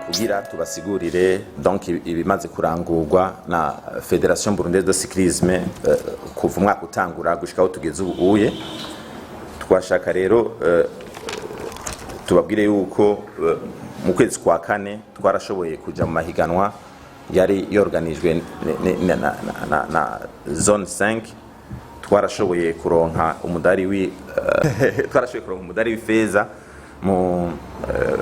Kugira tubasigurire donc ibimaze kurangurwa na Fédération Burundaise de Cyclisme kuva umwaka utangura gushika aho tugeze ubu uye. Twashaka rero tubabwire yuko mu kwezi kwa kane twarashoboye kuja mu mahiganwa yari yorganijwe na zone 5. Twarashoboye kuronka umudari w'ifeza mu, eh,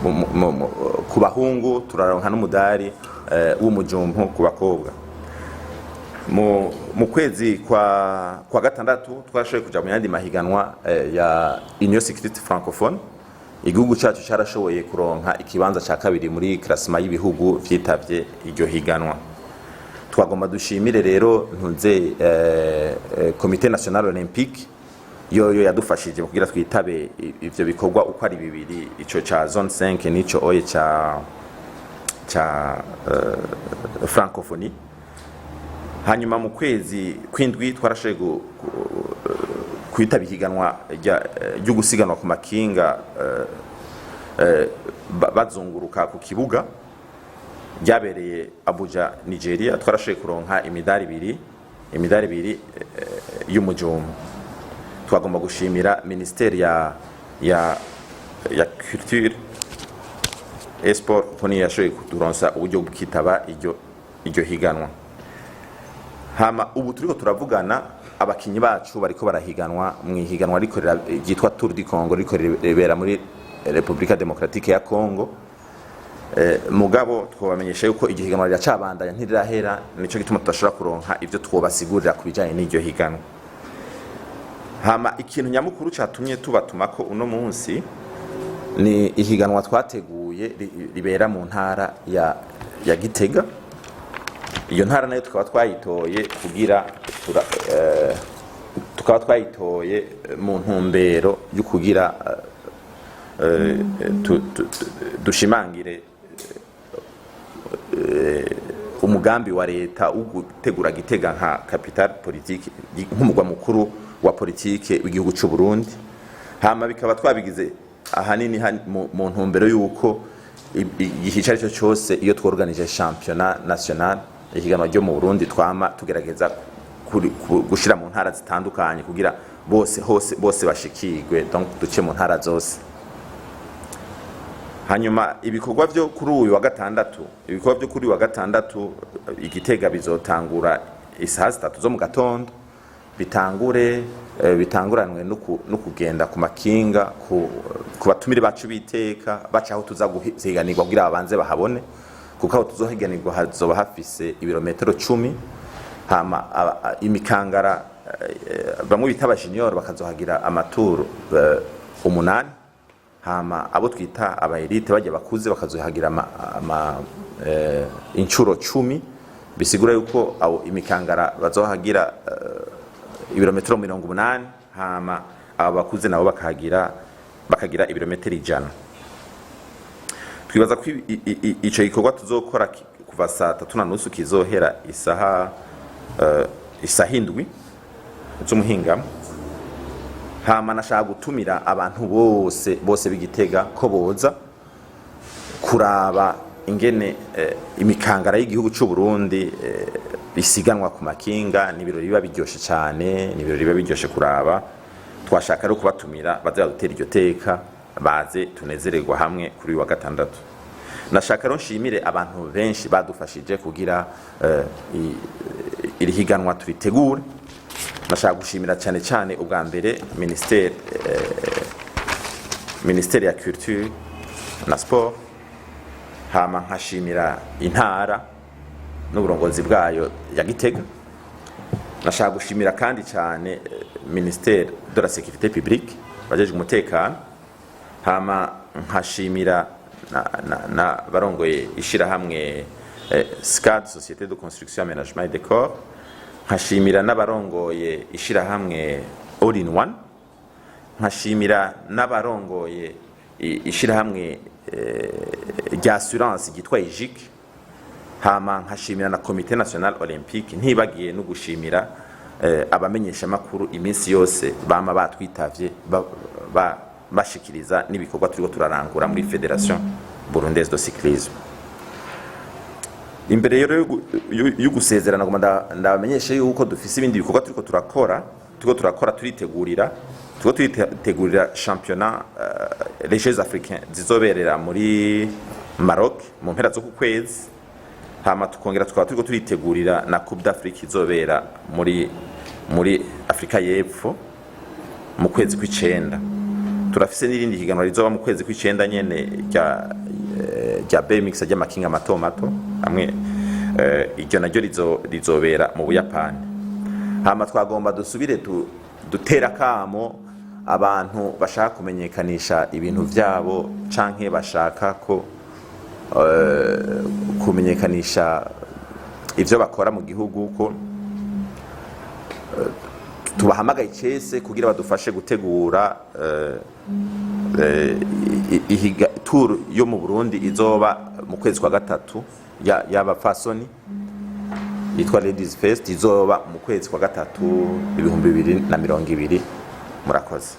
mu, mu, mu, ku bahungu, turaronka n'umudari w'umujumpu ku bakobwa. Mu kwezi kwa gatandatu twarashoboye kuja mu yandi mahiganwa ya Union Cycliste Francophone. Igihugu cyacu cyarashoboye kuronka ikibanza ca kabiri muri classement y'ibihugu vyitavye iryo higanwa. Twagomba dushimire rero ntuze Comité National Olympique yoyo yadufashije kugira twitabe ivyo bikorwa uko ari bibiri, ico ca zone 5 n'ico oye ca francophonie. Hanyuma mu kwezi kwindwi twarashoboye kwitaba ihiganwa ryo gusiganwa ku makinga bazunguruka ku kibuga ryabereye Abuja, Nigeria. Twarashoboye kuronka imidari ibiri y'umujumbu. Twagomba gushimira ministeri ya culture et sport kuko niyo yashoboye kuturonsa uburyo bwo kwitaba iryo higanwa. Hama ubu turiko turavugana, abakinyi bacu bariko barahiganwa mu ihiganwa riko ryitwa Tour du Congo, riko ribera muri Republika Démocratique ya Congo. Mugabo twobamenyesha yuko iryo higanwa riracabandanya, ntirirahera. Nico gituma tudashobora kuronka ivyo twobasigurira ku bijanye n'iryo higanwa. Hama ikintu nyamukuru catumye tubatumako uno munsi ni ihiganwa twateguye ribera mu ntara ya Gitega. Iyo ntara nayo tukaba twayitoye kugira tukaba twayitoye mu ntumbero yo kugira dushimangire umugambi wa leta wo gutegura Gitega nka capitale politique, nk'umugwa mukuru wa politike w'igihugu c'u Burundi. Hama bikaba twabigize ahanini mu ntumbero y'uko igihe ico ari cyo cyose iyo tworganije championnat national, ihiganwa ryo mu Burundi, twama tugerageza gushira mu ntara zitandukanye kugira bose hose bose bashikirwe, donc duce mu ntara zose. Hanyuma ibikorwa byo kuri uyu wa gatandatu i Gitega bizotangura isaha 3 zo mu gatondo, bitangure bitanguranwe no kugenda ku makinga ku batumire bacu biteka baca aho tuza guhiganirwa kugira babanze bahabone, kuko aho tuzohiganirwa hazoba hafise ibirometero 10. Hama imikangara bamwe bita aba junior bakazohagira ama tour 8, hama abo twita aba élite, bajya bakuze, bakazohagira incuro 10. Bisigura yuko abo imikangara bazohagira ibirometero 80, hama abo bakuze nabo bakagira ibirometero 100. Twibaza ko ico gikorwa tuzokora kuva saa 3 na nusu kizohera isaha 7 z'umuhingamo. Hama nashaka gutumira abantu bose bose b'Igitega ko boza kuraba ingene imikangara y'igihugu c'u Burundi isiganwa ku makinga. Ni ibirori biba biryoshe cyane, ni ibirori biba biryoshe kuraba. Twashaka rero kubatumira baze badutera iryo teka, baze tunezererwa hamwe kuri uyu wa gatandatu. Nashaka rero nshimire abantu benshi badufashije kugira iri higanwa turitegure. Nashaka gushimira cyane cyane ubwa mbere ministère ya culture na sport, hama nkashimira intara n'uburongozi bwayo ya Gitega. Nashaka gushimira kandi cyane ministère de la sécurité publique, bajejwe umutekano, hama nkashimira na barongoye ishirahamwe SCAD, Société de Construction, Aménagement et Décor, nkashimira n'abarongoye ishirahamwe All in One, nkashimira n'abarongoye ishirahamwe rya assurance ryitwa IGIC, hama nkashimira na Comité National Olympique, ntibagiye no gushimira abamenyeshamakuru iminsi yose bama batwitavye bashikiriza n'ibikorwa turiko turarangura muri Fédération Burundaise de Cyclisme. Imbere rero yo gusezerana, ngoma ndabamenyeshe yuko dufise ibindi bikorwa turiko turakora, turiko turitegurira championnat, les Jeux africains zizoberera muri Maroc mu mpera zo ku kwezi. Hama tukongera tukaba turiko turitegurira na Coupe d'Afrique izobera muri Afrika y'Epfo mu kwezi kw'icenda. Turafise n'irindi higanwa rizoba mu kwezi kw'icenda nyene rya BMX, ry'amakinga mato mato hamwe, iryo naryo rizobera mu Buyapani. Hama twagomba dusubire dutera kamo abantu bashaka kumenyekanisha ibintu vyabo canke bashaka ko kumenyekanisha ivyo bakora mu gihugu, ko tubahamagaye icese kugira badufashe gutegura tour yo mu Burundi izoba mu kwezi kwa gatatu y'abapfasoni yitwa Ladies Fest, izoba mu kwezi kwa gatatu 2020. Murakoze.